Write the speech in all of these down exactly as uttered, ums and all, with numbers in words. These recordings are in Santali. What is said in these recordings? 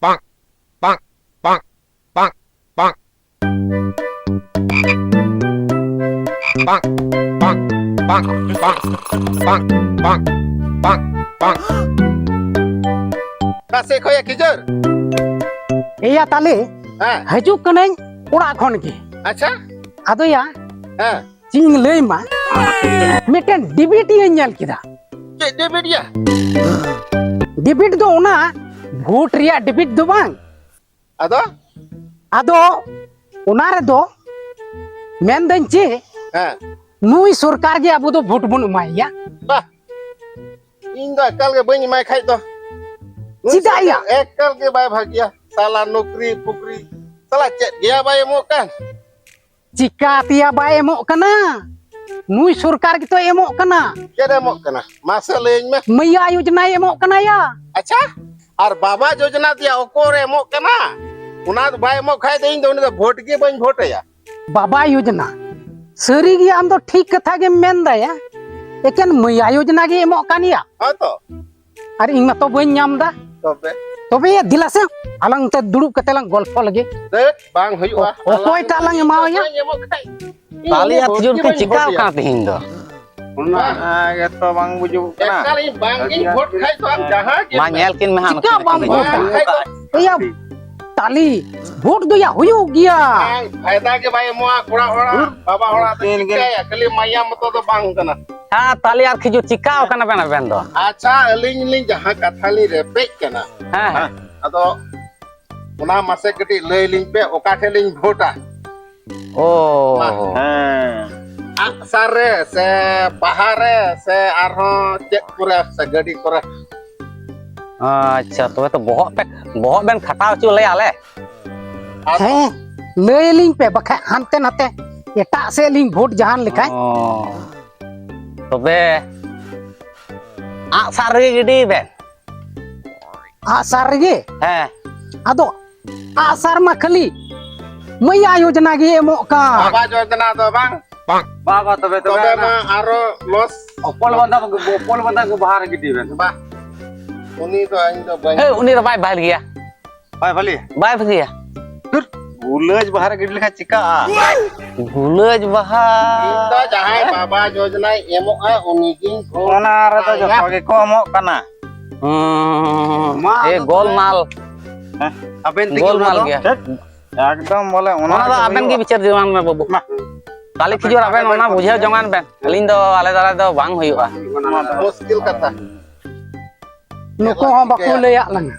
ᱯᱟᱸᱠ, ᱯᱟᱸᱠ, ᱯᱟᱸᱠ, ᱯᱟᱸᱠ᱾ ᱯᱟᱸᱠ, ᱯᱟᱸᱠ, ᱯᱟᱸᱠ, ᱯᱟᱸᱠ, ᱯᱟᱸᱠ, ᱯᱟᱸᱠ, ᱯᱟᱸᱠ, ᱯᱟᱸᱠ᱾ ᱚᱠᱟ ᱥᱮᱫ ᱠᱷᱚᱡ ᱭᱟ ᱠᱷᱤᱡᱩᱨ? ᱮᱭᱟ ᱛᱟᱞᱮ, ᱦᱮᱸ᱾ ᱦᱤᱡᱩᱜ ᱠᱟᱹᱱᱟᱹᱧ ᱚᱲᱟᱜ ᱠᱷᱚᱱ ᱜᱮ᱾ ᱟᱪᱪᱷᱟ᱾ ᱟᱫᱚ ᱭᱟ, ᱦᱮᱸ᱾ ᱪᱮᱫ ᱤᱧ ᱞᱟᱹᱭ ᱢᱟ, ᱢᱤᱫᱴᱮᱱ ᱰᱤᱵᱮᱴ ᱤᱧ ᱧᱮᱞ ᱠᱮᱫᱟ᱾ ᱪᱮᱫ ᱰᱤᱵᱮᱴ ᱭᱟ? ᱰᱤᱵᱮᱴ ᱫᱚ ᱚᱱᱟ ᱵᱷᱳᱴ ᱨᱮᱭᱟᱜ ᱰᱤᱵᱮᱴ ᱫᱚ ᱵᱟᱝ᱾ ᱟᱫᱚ? ᱟᱫᱚ ᱚᱱᱟ ᱨᱮᱫᱚ ᱢᱮᱱᱫᱟᱹᱧ ᱪᱮᱫ, ᱦᱮᱸ᱾ ᱱᱩᱭ ᱥᱚᱨᱠᱟᱨ ᱜᱮ ᱟᱵᱚ ᱫᱚ ᱵᱷᱳᱴ ᱵᱚᱱ ᱮᱢᱟᱭᱟ᱾ ᱵᱟᱦ, ᱤᱧ ᱫᱚ ᱮᱠᱟᱞ ᱜᱮ ᱵᱟᱹᱧ ᱮᱢᱟᱭ ᱠᱷᱟᱡ ᱫᱚ᱾ ᱱᱩᱭ ᱪᱮᱫᱟᱜ ᱭᱟ? ᱥᱚᱨᱠᱟᱨ ᱮᱠᱟᱞ ᱜᱮ ᱵᱟᱭ ᱵᱷᱟᱹᱜᱤᱭᱟ᱾ ᱥᱟᱞᱟ ᱱᱚᱠᱨᱤ ᱯᱷᱩᱠᱨᱤ, ᱥᱟᱞᱟ ᱪᱮᱫ ᱜᱮᱭᱟ ᱵᱟᱭ ᱮᱢᱚᱜ ᱠᱟᱱ᱾ ᱪᱤᱠᱟᱹᱛᱮᱭᱟ ᱵᱟᱭ ᱮᱢᱚᱜ ᱠᱟᱱᱟ? ᱱᱩᱭ ᱥᱚᱨᱠᱟᱨ ᱜᱮᱛᱚᱭ ᱮᱢᱚᱜ ᱠᱟᱱᱟ᱾ ᱪᱮᱫ ᱮ ᱮᱢᱚᱜ ᱠᱟᱱᱟ? ᱢᱟᱥᱮ ᱞᱟᱹᱭᱟᱹᱧ ᱢᱮ᱾ ᱢᱟᱹᱭᱟ ᱭᱳᱡᱽᱱᱟᱭ ᱮᱢᱚᱜ ᱠᱟᱱᱟ ᱭᱟ᱾ ᱟᱪᱪᱷᱟ, ᱟᱨ ᱵᱟᱵᱟ ᱡᱳᱡᱽᱱᱟ ᱫᱚᱭᱟ ᱚᱠᱚᱨᱮ ᱮᱢᱚᱜ ᱠᱟᱱᱟ? ᱚᱱᱟ ᱫᱚ ᱵᱟᱭ ᱮᱢᱚᱜ ᱠᱷᱟᱡ ᱫᱚ ᱤᱧ ᱫᱚ ᱩᱱᱤ ᱫᱚ ᱵᱷᱳᱴ ᱜᱮ ᱵᱟᱹᱧ ᱵᱷᱳᱴ ᱟᱭᱟ᱾ ᱵᱟᱵᱟ ᱭᱳᱡᱽᱱᱟ, ᱥᱟᱹᱨᱤ ᱜᱮ ᱟᱢ ᱫᱚ ᱴᱷᱤᱠ ᱠᱟᱛᱷᱟ ᱜᱮᱢ ᱢᱮᱱ ᱫᱟᱭᱟ᱾ ᱮᱠᱮᱱ ᱢᱟᱹᱭᱟ ᱭᱳᱡᱽᱱᱟ ᱜᱮ ᱮᱢᱚᱜ ᱠᱟᱱ ᱭᱟ᱾ ᱦᱳᱭ ᱛᱚ᱾ ᱟᱨ ᱤᱧ ᱢᱟᱛᱚ ᱵᱟᱹᱧ ᱧᱟᱢ ᱫᱟ᱾ ᱛᱚᱵᱮ? ᱛᱚᱵᱮ ᱭᱟ, ᱫᱮᱞᱟ ᱥᱮ, ᱟᱞᱟᱝ ᱛᱮ ᱫᱩᱲᱩᱵ ᱠᱟᱛᱮ ᱞᱟᱝ ᱜᱚᱞᱯᱷᱚ ᱞᱮᱜᱮ᱾ ᱫᱮᱴ, ᱵᱟᱝ ᱦᱩᱭᱩᱜᱼᱟ᱾ ᱚ-, ᱚᱠᱚᱭᱴᱟᱜ ᱞᱟᱝ ᱮᱢᱟᱣᱟᱭᱟ? ᱵᱟᱹᱧ ᱮᱢᱚᱜ ᱠᱷᱟᱡ᱾ ᱛᱟᱞᱮ ᱟᱨ ᱤᱧ ᱠᱷᱤᱡᱩᱨ ᱵᱷᱳᱴ ᱠᱤᱱ ᱜᱮ ᱵᱟᱹᱧ ᱪᱤᱠᱟᱣ ᱵᱷᱳᱴ ᱮᱭᱟ᱾ ᱠᱟᱱᱟ ᱛᱤᱦᱤᱧ ᱫᱚ? ᱚᱱᱟ ᱜᱮᱛᱚ ᱵᱟᱝ ᱵᱩᱡᱩᱜ ᱠᱟᱱᱟ᱾ ᱮᱠᱟᱞ ᱤᱧ ᱵᱟᱝ ᱜᱤᱧ ᱵᱷᱳᱴ ᱠᱷᱟᱡ ᱫᱚ ᱟᱢ ᱡᱟᱦᱟᱸ ᱜᱮ ᱢᱟ ᱧᱮᱞ ᱠᱤᱱ ᱢᱮ ᱦᱟᱸᱜ ᱪᱤᱠᱟ ᱱᱩᱠᱤᱱ ᱵᱟᱢ ᱠᱤᱱ ᱵᱷᱳᱴ ᱜᱮ᱾ ᱠᱷᱟᱡ ᱫᱚ᱾ ᱮᱭᱟ, ᱛᱟᱞᱮ, ᱵᱷᱳᱴ ᱫᱚ ᱭᱟ ᱦᱩᱭᱩᱜ ᱜᱮᱭᱟ᱾ ᱵᱟᱝ, ᱯᱷᱟᱭᱫᱟ ᱜᱮ ᱵᱟᱭ ᱮᱢᱚᱜᱼᱟ ᱠᱚᱲᱟ ᱦᱚᱲᱟᱜ, ᱵᱟᱵᱟ ᱦᱚᱲᱟᱜ ᱫᱚ ᱩᱱᱠᱤᱱ ᱜᱮ᱾ ᱪᱤᱠᱟᱹᱭᱟ? ᱠᱷᱟᱹᱞᱤ ᱢᱟᱭᱟᱢ ᱢᱚᱛᱚ ᱫᱚ ᱵᱟᱝ ᱠᱟᱱᱟ᱾ ᱦᱮᱸ, ᱛᱟᱞᱮ ᱟᱨ ᱠᱷᱤᱡᱩᱨ ᱪᱤᱠᱟᱣ ᱠᱟᱱᱟ ᱵᱮᱱ ᱟᱵᱮᱱ ᱫᱚ? ᱟᱪᱪᱷᱟ, ᱟᱹᱞᱤᱧ ᱞᱤᱧ ᱡᱟᱦᱟᱸ ᱠᱟᱛᱷᱟ ᱞᱤᱧ ᱨᱮᱯᱮᱡ ᱠᱟᱱᱟ, ᱦᱮᱸ, ᱦᱮᱸ᱾ ᱟᱫᱚ ᱚᱱᱟ ᱢᱟᱥᱮ ᱠᱟᱹᱴᱤᱡ ᱞᱟᱹᱭ ᱞᱤᱧ ᱯᱮ, ᱚᱠᱟ ᱴᱷᱮᱱ ᱞᱤᱧ ᱵᱷᱳᱴᱟ? ᱚ᱾ ᱢᱟ᱾ ᱦᱮᱸ᱾ ᱟᱜᱼᱥᱟᱨ ᱨᱮ ᱥᱮ ᱵᱟᱦᱟ ᱨᱮ ᱥᱮ ᱟᱨᱦᱚᱸ ᱪᱮᱫ ᱠᱚᱨᱮ ᱥᱮ ᱜᱟᱹᱰᱤ ᱠᱚᱨᱮ? ᱟᱪᱪᱷᱟ, ᱛᱚᱵᱮ ᱛᱚ ᱵᱚᱦᱚᱜ ᱯᱮ, ᱵᱚᱦᱚᱜ ᱵᱮᱱ ᱠᱷᱟᱴᱟᱣ ᱦᱚᱪᱚ ᱞᱮᱭᱟ ᱟᱞᱮ᱾ ᱟᱫᱚ ᱦᱮᱸ, ᱞᱟᱹᱭ ᱟᱹᱞᱤᱧ ᱯᱮ, ᱵᱟᱠᱷᱟᱡ ᱦᱟᱱᱛᱮ ᱱᱟᱛᱮ ᱮᱴᱟᱜ ᱥᱮᱫ ᱞᱤᱧ ᱵᱷᱳᱴ ᱡᱟᱦᱟᱱ ᱞᱮᱠᱷᱟᱡ᱾ ᱚ᱾ ᱛᱚᱵᱮ ᱟᱜᱼᱥᱟᱨ ᱨᱮᱜᱮ ᱜᱤᱰᱤᱭ ᱵᱮᱱ᱾ ᱟᱜᱼᱥᱟᱨ ᱨᱮᱜᱮ? ᱦᱮᱸ᱾ ᱟᱫᱚ ᱟᱜᱼᱥᱟᱨ ᱢᱟ ᱠᱷᱟᱹᱞᱤ ᱢᱟᱹᱭᱟ ᱭᱳᱡᱽᱱᱟ ᱜᱮ ᱮᱢᱚᱜ ᱠᱟᱱ᱾ ᱵᱟᱵᱟ ᱡᱳᱡᱽᱱᱟ ᱫᱚ ᱵᱟᱝ? ᱵᱟᱝ᱾ ᱵᱟᱵᱟ, ᱛᱚᱵᱮ, ᱛᱚᱵᱮ ᱛᱚᱵᱮ ᱢᱟ ᱟᱨᱚ ᱞᱚᱥ᱾ ᱚᱯᱚᱞ ᱵᱟᱸᱫᱷᱟ, ᱚᱯᱚᱞ ᱵᱟᱸᱫᱷᱟ ᱠᱚ ᱵᱟᱦᱟ ᱨᱮ ᱜᱤᱰᱤ ᱵᱮᱱ᱾ ᱵᱟ, ᱩᱱᱤ ᱫᱚ ᱤᱧ ᱫᱚ ᱵᱟᱹᱧ ᱦᱮᱸ, ᱩᱱᱤ ᱫᱚ ᱵᱟᱭ ᱵᱷᱟᱹᱞᱤᱭᱟ᱾ ᱵᱟᱭ ᱵᱷᱟᱹᱞᱤᱭᱟ᱾ ᱵᱟᱭ ᱵᱷᱟᱹᱜᱤᱭᱟ᱾ ᱫᱩᱨ, ᱜᱩᱞᱟᱹᱡ ᱵᱟᱦᱟ ᱨᱮ ᱜᱤᱰᱤ ᱞᱮᱠᱷᱟᱱ ᱪᱤᱠᱟᱹᱜᱼᱟ? ᱜᱩᱞᱟᱹᱡ ᱵᱟᱦᱟ᱾ ᱤᱧ ᱫᱚ ᱡᱟᱦᱟᱸᱭ ᱵᱟᱵᱟ ᱡᱳᱡᱽᱱᱟᱭ ᱮᱢᱚᱜᱼᱟ, ᱩᱱᱤᱜᱤᱧ ᱵᱷᱳᱴ ᱚᱱᱟ ᱨᱮᱫᱚ ᱟᱭᱟ᱾ ᱡᱚᱛᱚ ᱜᱮᱠᱚ ᱮᱢᱚᱜ ᱠᱟᱱᱟ᱾ ᱦᱩᱸ᱾ ᱢᱟ, ᱮ, ᱟᱫᱚ ᱜᱳᱞᱢᱟᱞ᱾ ᱦᱮᱸ? ᱟᱵᱮᱱ ᱛᱮᱜᱮ ᱚᱱᱟ ᱜᱳᱞᱢᱟᱞ ᱫᱚ᱾ ᱜᱮᱭᱟ᱾ ᱴᱷᱤᱠ᱾ ᱮᱠᱫᱚᱢ ᱵᱚᱞᱮ ᱚᱱᱟ ᱚᱱᱟ ᱫᱚ ᱜᱮ ᱟᱵᱮᱱ ᱜᱮ ᱦᱩᱭᱩᱜᱼᱟ᱾ ᱵᱤᱪᱟᱹᱨ ᱡᱚᱝᱟᱱ ᱢᱮ, ᱵᱟᱹᱵᱩ᱾ ᱢᱟ᱾ ᱠᱟᱞᱤ ᱠᱷᱤᱡᱩᱨ, ᱟᱵᱮᱱ ᱚᱱᱟ ᱵᱩᱡᱷᱟᱹᱣ ᱡᱚᱝᱟᱱ ᱵᱮᱱ᱾ ᱟᱹᱞᱤᱧ ᱫᱚ ᱟᱞᱮ ᱫᱟᱨᱟᱭ ᱫᱚ ᱵᱟᱝ ᱦᱩᱭᱩᱜᱼᱟ᱾ ᱢᱩᱥᱠᱤᱞ ᱠᱟᱛᱷᱟ᱾ ᱱᱩᱠᱩ ᱦᱚᱸ ᱵᱟᱠᱚ ᱞᱟᱹᱭᱟᱜ ᱞᱟᱝᱟ᱾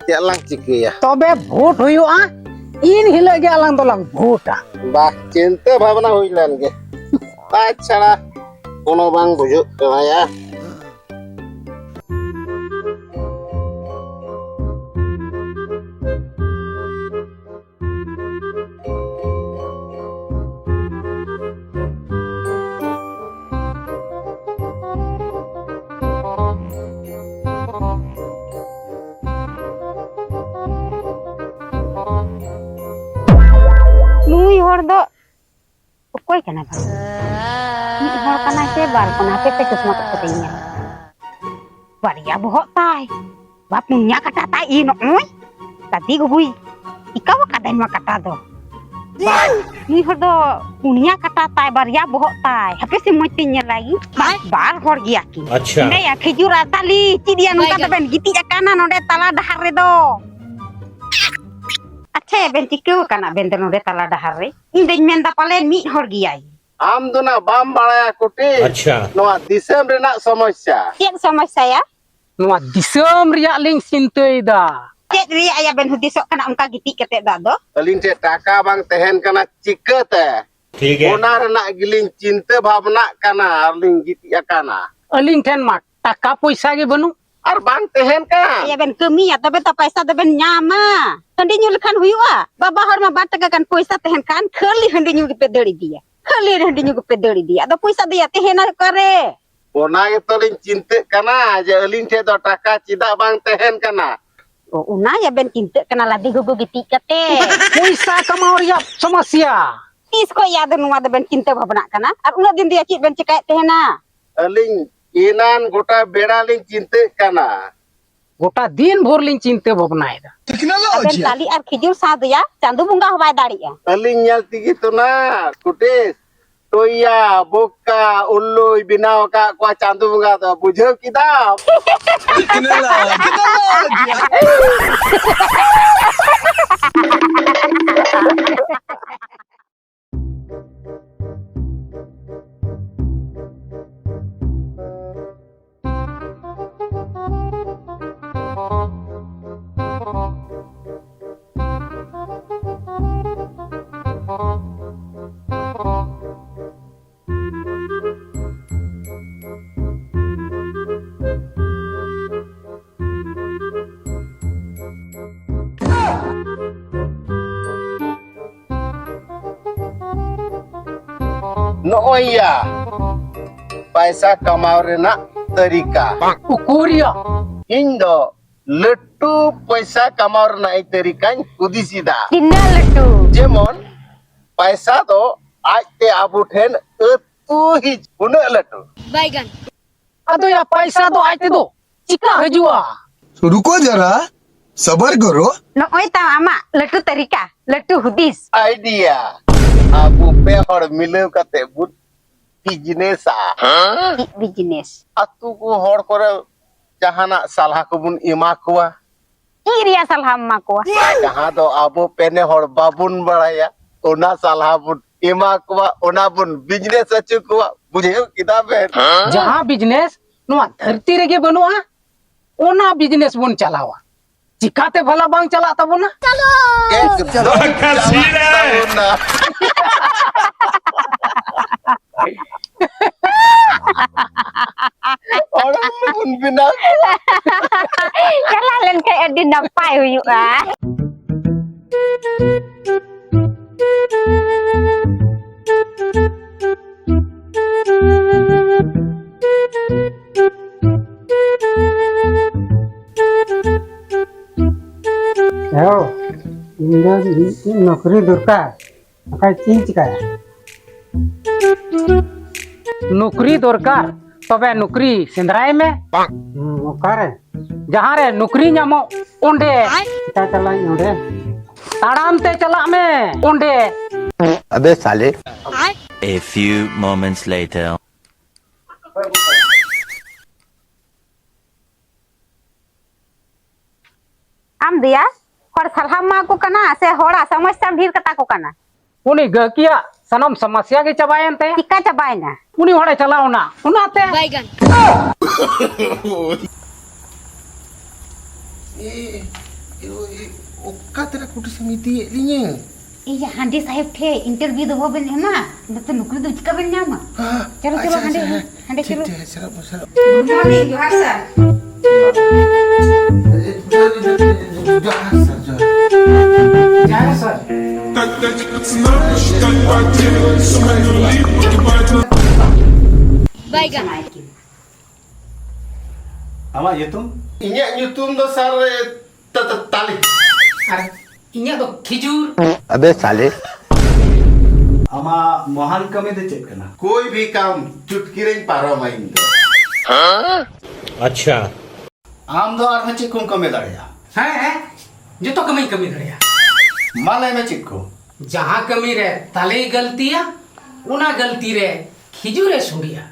ᱪᱮᱫ ᱞᱟᱝ ᱪᱤᱠᱟᱹᱭᱟ? ᱛᱚᱵᱮ ᱵᱷᱳᱴ ᱦᱩᱭᱩᱜᱼᱟ, ᱤᱱ ᱦᱤᱞᱳᱜ ᱜᱮ ᱟᱞᱟᱝ ᱫᱚᱞᱟᱝ ᱵᱷᱳᱴᱟ᱾ ᱵᱟᱦ, ᱪᱤᱱᱛᱟᱹ ᱵᱷᱟᱵᱽᱱᱟ ᱦᱩᱭ ᱞᱮᱱ ᱜᱮ᱾ ᱛᱟᱪᱷᱟᱲᱟ ᱠᱳᱱᱳ ᱵᱟᱝ ᱵᱩᱡᱷᱟᱹᱜ ᱠᱟᱱᱟ ᱭᱟ᱾ ᱱᱩᱭ ᱦᱚᱲ ᱫᱚ ᱚᱠᱚᱭ ᱠᱟᱱᱟᱭ ᱵᱷᱟᱹᱜᱤ? ᱢᱤᱫ ᱦᱚᱲ ᱠᱟᱱᱟᱭ ᱥᱮ ᱵᱟᱨ ᱠᱟᱱᱟᱭ? ᱦᱟᱯᱮ ᱥᱮ ᱪᱚᱥᱢᱟ ᱠᱚ ᱠᱟᱛᱮᱧ ᱧᱮᱞ᱾ ᱵᱟᱨᱭᱟ ᱵᱚᱦᱚᱜ ᱛᱟᱭ, ᱵᱟ ᱯᱩᱱᱭᱟ ᱠᱟᱴᱟ ᱛᱟᱭ, ᱤ ᱱᱚᱜᱼᱚᱭ ᱫᱟᱫᱤ ᱜᱩᱜᱩᱭ ᱪᱤᱠᱟᱹᱣ ᱟᱠᱟᱫᱟᱭ ᱱᱚᱣᱟ ᱠᱟᱴᱟ ᱫᱚ? ᱵᱟ, ᱱᱩᱭ ᱦᱚᱲ ᱫᱚ ᱯᱩᱱᱭᱟ ᱠᱟᱴᱟ ᱛᱟᱭ, ᱵᱟᱨᱭᱟ ᱵᱚᱦᱚᱜ ᱛᱟᱭ᱾ ᱦᱟᱯᱮ ᱥᱮ ᱢᱚᱡᱽ ᱛᱮᱧ ᱧᱮᱞ ᱞᱟᱭ᱾ ᱵᱟᱨ ᱦᱚᱲ ᱜᱮᱭᱟ ᱠᱤᱱ᱾ ᱟᱪᱪᱷᱟ᱾ ᱮᱸᱰᱮᱭᱟ ᱠᱷᱤᱡᱩᱨ ᱟᱨ ᱛᱟᱞᱤ, ᱪᱮᱫ ᱭᱟ ᱱᱚᱝᱠᱟ ᱫᱚᱵᱮᱱ ᱜᱤᱛᱤᱡ ᱟᱠᱟᱱᱟ ᱱᱚᱰᱮ ᱛᱟᱞᱟ ᱰᱟᱦᱟᱨ ᱨᱮᱫᱚ? ᱟᱪᱪᱷᱟ, ᱵᱮᱱ ᱪᱤᱠᱟᱹᱣ ᱟᱠᱟᱱᱟ ᱟᱵᱮᱱ ᱫᱚ ᱱᱚᱰᱮ ᱛᱟᱞᱟ ᱰᱟᱦᱟᱨ ᱨᱮ? ᱤᱧ ᱫᱚᱧ ᱢᱮᱱᱫᱟ ᱯᱟᱞᱮᱱ ᱢᱤᱫ ᱦᱚᱲ ᱜᱮᱭᱟᱭ᱾ ᱟᱢ ᱫᱚ ᱱᱟᱜ ᱵᱟᱢ ᱵᱟᱲᱟᱭᱟ ᱠᱩᱴᱤ᱾ ᱟᱪᱪᱷᱟ᱾ ᱱᱚᱣᱟ ᱫᱤᱥᱚᱢ ᱨᱮᱱᱟᱜ ᱥᱚᱢᱚᱥᱥᱟ᱾ ᱪᱮᱫ ᱥᱚᱢᱚᱥᱥᱟ ᱭᱟ? ᱱᱚᱣᱟ ᱫᱤᱥᱚᱢ ᱨᱮᱭᱟᱜ ᱞᱤᱧ ᱪᱤᱱᱛᱟᱹᱭᱮᱫᱟ᱾ ᱪᱮᱫ ᱨᱮᱭᱟᱜ ᱭᱟ ᱵᱮᱱ ᱦᱩᱫᱤᱥᱚᱜ ᱠᱟᱱᱟ ᱚᱱᱠᱟ ᱜᱤᱛᱤᱡ ᱠᱟᱛᱮ ᱫᱚ ᱟᱫᱚ? ᱟᱹᱞᱤᱧ ᱴᱷᱮᱱ ᱴᱟᱠᱟ ᱵᱟᱝ ᱛᱟᱦᱮᱱ ᱠᱟᱱᱟ, ᱪᱤᱠᱟᱹᱛᱮ? ᱴᱷᱤᱠ ᱜᱮᱭᱟ᱾ ᱚᱱᱟ ᱨᱮᱱᱟᱜ ᱜᱮᱞᱤᱧ ᱪᱤᱱᱛᱟᱹ ᱵᱷᱟᱵᱽᱱᱟᱜ ᱠᱟᱱᱟ ᱟᱨ ᱞᱤᱧ ᱜᱤᱛᱤᱡ ᱟᱠᱟᱱᱟ᱾ ᱟᱹᱞᱤᱧ ᱴᱷᱮᱱ ᱢᱟ ᱴᱟᱠᱟ ᱯᱚᱭᱥᱟ ᱜᱮ ᱵᱟᱹᱱᱩᱜ᱾ ᱟᱨ ᱵᱟᱝ ᱛᱟᱦᱮᱱ ᱠᱟᱱ᱾ ᱭᱟ ᱵᱮᱱ ᱠᱟᱹᱢᱤᱭᱟ ᱛᱚᱵᱮ ᱛᱚ ᱯᱚᱭᱥᱟ ᱫᱚᱵᱮᱱ ᱧᱟᱢᱟ᱾ ᱦᱟᱺᱰᱤ ᱧᱩ ᱞᱮᱠᱷᱟᱱ ᱦᱩᱭᱩᱜᱼᱟ? ᱵᱟᱵᱟ ᱦᱚᱲ ᱢᱟ ᱵᱟᱨ ᱴᱟᱠᱟ ᱜᱟᱱ ᱯᱚᱭᱥᱟ ᱛᱟᱦᱮᱱ ᱠᱷᱟᱱ ᱠᱷᱟᱹᱞᱤ ᱦᱟᱺᱰᱤ ᱧᱩ ᱜᱮᱯᱮ ᱫᱟᱹᱲ ᱤᱫᱤᱭᱟ, ᱠᱷᱟᱹᱞᱤ ᱦᱟᱺᱰᱤ ᱧᱩ ᱜᱮᱯᱮ ᱫᱟᱹᱲ ᱤᱫᱤᱭᱟ᱾ ᱟᱫᱚ ᱯᱚᱭᱥᱟ ᱫᱚ ᱭᱟ ᱛᱟᱦᱮᱱᱟ ᱚᱠᱟᱨᱮ? ᱚᱱᱟ ᱜᱮᱛᱚ ᱞᱤᱧ ᱪᱤᱱᱛᱟᱹᱜ ᱠᱟᱱᱟ ᱡᱮ ᱟᱹᱞᱤᱧ ᱴᱷᱮᱱ ᱫᱚ ᱴᱟᱠᱟ ᱪᱮᱫᱟᱜ ᱵᱟᱝ ᱛᱟᱦᱮᱱ ᱠᱟᱱᱟ᱾ ᱚ, ᱚᱱᱟ ᱭᱟ ᱵᱮᱱ ᱪᱤᱱᱛᱟᱹᱜ ᱠᱟᱱᱟ ᱞᱟᱫᱤ ᱜᱩᱜᱩ ᱜᱤᱛᱤᱡ ᱠᱟᱛᱮ? ᱯᱚᱭᱥᱟ ᱠᱟᱢᱟᱣ ᱨᱮᱭᱟᱜ ᱥᱚᱢᱚᱥᱭᱟ᱾ ᱛᱤᱥ ᱠᱷᱚᱡ ᱭᱟ ᱟᱫᱚ ᱱᱚᱣᱟ ᱫᱚᱵᱮᱱ ᱪᱤᱱᱛᱟᱹ ᱵᱷᱟᱵᱽᱱᱟᱜ ᱠᱟᱱᱟ? ᱟᱨ ᱩᱱᱟᱹᱜ ᱫᱤᱱ ᱫᱚ ᱭᱟ ᱪᱮᱫ ᱵᱮᱱ ᱪᱮᱠᱟᱭᱮᱫ ᱛᱟᱦᱮᱱᱟ? ᱟᱹᱞᱤᱧ ᱮᱱᱟᱱ ᱜᱚᱴᱟ ᱵᱮᱲᱟ ᱞᱤᱧ ᱪᱤᱱᱛᱟᱹᱜ ᱠᱟᱱᱟ᱾ ᱜᱚᱴᱟ ᱫᱤᱱ ᱵᱷᱳᱨ ᱞᱤᱧ ᱪᱤᱱᱛᱟᱹ ᱵᱷᱟᱵᱽᱱᱟᱭᱮᱫᱟ᱾ ᱟᱵᱮᱱ ᱛᱟᱞᱤ ᱟᱨ ᱠᱷᱤᱡᱩᱨ ᱥᱟᱶ ᱫᱚᱭᱟ ᱪᱟᱸᱫᱚ ᱵᱚᱸᱜᱟ ᱦᱚᱸ ᱵᱟᱭ ᱫᱟᱲᱮᱜᱼᱟ᱾ ᱟᱹᱞᱤᱧ ᱧᱮᱞ ᱛᱮᱜᱮ ᱛᱚ ᱱᱟ ᱠᱩᱴᱤᱥ, ᱴᱚᱭᱟ, ᱵᱚᱠᱟ, ᱩᱞᱞᱩᱭ ᱵᱮᱱᱟᱣ ᱟᱠᱟᱫ ᱠᱚᱣᱟ ᱪᱟᱸᱫᱚ ᱵᱚᱸᱜᱟ ᱫᱚ, ᱵᱩᱡᱷᱟᱹᱣ ᱠᱮᱫᱟᱢ? ᱱᱚᱜᱼᱚᱭ ᱭᱟ, ᱯᱟᱭᱥᱟ ᱠᱟᱢᱟᱣ ᱨᱮᱱᱟᱜ ᱛᱟᱹᱨᱤᱠᱟ᱾ ᱩᱠᱩᱨᱤᱭᱟ᱾ ᱤᱧ ᱫᱚ ᱞᱟᱹᱴᱩ ᱯᱚᱭᱥᱟ ᱠᱟᱢᱟᱣ ᱨᱮᱱᱟᱜ ᱤᱧ ᱛᱟᱹᱨᱤᱠᱟᱧ ᱦᱩᱫᱤᱥ ᱮᱫᱟ᱾ ᱛᱤᱱᱟᱹᱜ ᱞᱟᱹᱴᱩ? ᱡᱮᱢᱚᱱ, ᱯᱟᱭᱥᱟ ᱫᱚ ᱟᱡᱛᱮ ᱟᱵᱚ ᱴᱷᱮᱱ ᱟᱹᱛᱩ ᱦᱤᱡ ᱩᱱᱟᱹᱜ ᱞᱟᱹᱴᱩ᱾ ᱵᱟᱭᱜᱟᱱ᱾ ᱟᱫᱚ ᱭᱟ, ᱯᱟᱭᱥᱟ ᱫᱚ ᱟᱡ ᱛᱮᱫᱚ ᱪᱤᱠᱟ ᱦᱤᱡᱩᱜᱼᱟ? ᱨᱩᱠᱳ ᱡᱟᱨᱟ, ᱥᱟᱵᱟᱨ ᱠᱚᱨᱳ᱾ ᱱᱚᱜᱼᱚᱭ ᱛᱟᱢ ᱟᱢᱟᱜ ᱞᱟᱹᱴᱩ ᱛᱟᱹᱨᱤᱠᱟ, ᱞᱟᱹᱴᱩ ᱦᱩᱫᱤᱥ᱾ ᱟᱭᱰᱤᱭᱟ᱾ ᱟᱵᱚ ᱯᱮ ᱦᱚᱲ ᱢᱤᱞᱟᱹᱣ ᱠᱟᱛᱮ ᱵᱚᱱ ᱵᱤᱡᱽᱱᱮᱥᱟ᱾ ᱪᱮᱫ ᱵᱤᱡᱽᱱᱮᱥ? ᱟᱛᱳ ᱠᱚ ᱦᱚᱲ ᱠᱚᱨᱮ ᱡᱟᱦᱟᱱᱟᱜ ᱥᱟᱞᱦᱟ ᱠᱚᱵᱚᱱ ᱮᱢᱟ ᱠᱚᱣᱟ᱾ ᱪᱮᱫ ᱨᱮᱭᱟᱜ ᱥᱟᱞᱦᱟᱢ ᱮᱢᱟ ᱠᱚᱣᱟ? ᱡᱟᱦᱟᱸ ᱫᱚ ᱟᱵᱚ ᱯᱮᱱᱮ ᱦᱚᱲ ᱵᱟᱵᱚᱱ ᱵᱟᱲᱟᱭᱟ, ᱚᱱᱟ ᱥᱟᱞᱦᱟ ᱵᱚᱱ ᱮᱢᱟ ᱠᱚᱣᱟ, ᱚᱱᱟ ᱵᱚᱱ ᱵᱤᱡᱽᱱᱮᱥ ᱦᱚᱪᱚ ᱠᱚᱣᱟ᱾ ᱵᱩᱡᱷᱟᱹᱣ ᱠᱮᱫᱟ ᱵᱮᱱ? ᱡᱟᱦᱟᱸ ᱵᱤᱡᱽᱱᱮᱥ ᱱᱚᱣᱟ ᱫᱷᱟᱹᱨᱛᱤ ᱨᱮᱜᱮ ᱵᱟᱹᱱᱩᱜᱼᱟ, ᱚᱱᱟ ᱵᱤᱡᱽᱱᱮᱥ ᱵᱚᱱ ᱪᱟᱞᱟᱣᱟ᱾ ᱪᱤᱠᱟᱛᱮ ᱵᱷᱟᱞᱟ ᱵᱟᱝ ᱪᱟᱞᱟᱜ ᱛᱟᱵᱚᱱᱟ? ᱮᱠᱫᱚᱢ᱾ ᱦᱚᱲᱢᱚ ᱵᱚᱱ ᱵᱮᱱᱟᱣ ᱠᱚᱣᱟ᱾ ᱪᱟᱞᱟᱣ ᱞᱮᱱᱠᱷᱟᱱ ᱟᱹᱰᱤ ᱱᱟᱯᱟᱭ ᱦᱩᱭᱩᱜᱼᱟ᱾ ᱦᱮᱸ, ᱤᱧ ᱫᱚ ᱢᱤᱫᱴᱮᱱ ᱱᱚᱠᱨᱤ ᱫᱚᱨᱠᱟᱨ, ᱵᱟᱠᱷᱟᱡ ᱪᱮᱫ ᱤᱧ ᱪᱤᱠᱟᱹᱭᱟ? ᱱᱚᱠᱨᱤ ᱫᱚᱨᱠᱟᱨ? ᱛᱚᱵᱮ ᱱᱚᱠᱨᱤ ᱥᱮᱸᱫᱽᱨᱟᱭ ᱢᱮ᱾ ᱦᱩᱸ, ᱚᱠᱟᱨᱮ? ᱡᱟᱦᱟᱸ ᱨᱮ ᱱᱚᱠᱨᱤ ᱧᱟᱢᱚᱜ ᱚᱸᱰᱮ᱾ ᱪᱮᱠᱟ ᱪᱟᱞᱟᱜ ᱟᱹᱧ ᱚᱸᱰᱮ? ᱛᱟᱲᱟᱢ ᱛᱮ ᱪᱟᱞᱟᱜ ᱢᱮ ᱚᱸᱰᱮ᱾ ᱟᱵᱮ ᱥᱟᱞᱮ᱾ A few moments later. ᱟᱢ ᱫᱮᱭᱟ, ᱦᱚᱲ ᱥᱟᱞᱦᱟᱢ ᱮᱢᱟ ᱠᱚ ᱠᱟᱱᱟ ᱥᱮ ᱦᱚᱲᱟᱜ ᱥᱚᱢᱚᱥᱥᱟᱢ ᱰᱷᱮᱨ ᱠᱟᱛᱟ ᱠᱚ ᱠᱟᱱᱟ? ᱩᱱᱤ ᱜᱟᱹᱦᱠᱤᱭᱟᱜ ᱥᱟᱱᱟᱢ ᱥᱚᱢᱚᱥᱥᱟ ᱜᱮ ᱪᱟᱵᱟᱭᱮᱱ ᱛᱟᱭᱟ᱾ ᱪᱤᱠᱟ ᱪᱟᱵᱟᱭᱮᱱᱟ? ᱩᱱᱤ ᱦᱚᱲᱮ ᱪᱟᱞᱟᱣ ᱮᱱᱟ, ᱚᱱᱟᱛᱮ᱾ ᱵᱟᱭᱜᱟᱱ᱾ ᱮ, ᱮ, ᱚᱠᱟ ᱛᱮᱨᱟ ᱠᱩᱴᱤ ᱥᱮᱢ ᱤᱫᱤᱭᱮᱫ ᱞᱤᱧᱟᱹ? ᱤᱭᱟᱹ, ᱦᱟᱸᱰᱮ ᱥᱟᱦᱮᱵ ᱴᱷᱮᱡ ᱤᱱᱴᱟᱨᱵᱷᱤᱭᱩ ᱫᱚ ᱵᱟᱵᱮᱱ ᱮᱢᱟ? ᱱᱚᱛᱮ ᱱᱚᱠᱨᱤ ᱫᱚ ᱪᱤᱠᱟ ᱵᱮᱱ ᱧᱟᱢᱟ? ᱦᱮᱸ, ᱪᱚᱞᱚ, ᱪᱚᱞᱚ, ᱟᱪᱪᱷᱟ, ᱦᱟᱸᱰᱮ, ᱟᱪᱪᱷᱟ, ᱦᱮᱸ, ᱦᱟᱸᱰᱮ ᱴᱷᱤᱠ, ᱪᱚᱞᱚ᱾ ᱴᱷᱤᱠ, ᱦᱮᱸ, ᱪᱟᱞᱟᱜ ᱵᱚᱱ, ᱪᱟᱞᱟᱜ ᱵᱚᱱ᱾ ᱡᱚᱦᱟᱨ ᱜᱮ, ᱡᱚᱦᱟᱨ, ᱥᱟᱨ᱾ ᱡᱚᱦᱟᱨ, ᱡᱚᱦᱟᱨ, ᱥᱟᱨ, ᱡᱚᱦᱟᱨ᱾ ᱡᱚᱦᱟᱨ, ᱥᱟᱨ᱾ ᱵᱟᱭ ᱜᱟᱱᱚᱜᱼᱟ᱾ ᱟᱢᱟᱜ ᱧᱩᱛᱩᱢ? ᱤᱧᱟᱹᱜ ᱧᱩᱛᱩᱢ ᱫᱚ, ᱥᱟᱨ, ᱛᱟ-, ᱛᱟ-, ᱛᱟᱞᱮ᱾ ᱟᱨ ᱤᱧᱟᱹᱜ ᱫᱚ ᱠᱷᱤᱡᱩᱨ᱾ ᱟᱵᱮ ᱥᱟᱞᱮ᱾ ᱟᱢᱟᱜ ᱢᱚᱦᱟᱱ ᱠᱟᱹᱢᱤ ᱫᱚ ᱪᱮᱫ ᱠᱟᱱᱟ? ᱠᱳᱭ ᱵᱷᱤ ᱠᱟᱢ ᱪᱩᱴᱠᱤ ᱨᱮᱧ ᱯᱟᱨᱚᱢᱟ ᱤᱧ ᱫᱚ᱾ ᱟᱪᱪᱷᱟ᱾ ᱟᱢ ᱫᱚ ᱟᱨᱦᱚᱸ ᱪᱮᱫ ᱠᱚᱢ ᱠᱟᱹᱢᱤ ᱫᱟᱲᱮᱭᱟᱜᱼᱟ? ᱦᱮᱸ, ᱦᱮᱸ, ᱡᱚᱛᱚ ᱠᱟᱹᱢᱤᱧ ᱠᱟᱹᱢᱤ ᱫᱟᱲᱮᱭᱟᱜᱼᱟ᱾ ᱢᱟ ᱞᱟᱹᱭ ᱢᱮ ᱪᱮᱫ ᱠᱚ? ᱡᱟᱦᱟᱸ ᱠᱟᱹᱢᱤ ᱨᱮ ᱛᱟᱞᱮᱭ ᱜᱟᱹᱞᱛᱤᱭᱟ, ᱚᱱᱟ ᱜᱟᱹᱞᱛᱤ ᱨᱮ ᱠᱷᱤᱡᱩᱨᱮ ᱥᱩᱸᱰᱤᱭᱟ᱾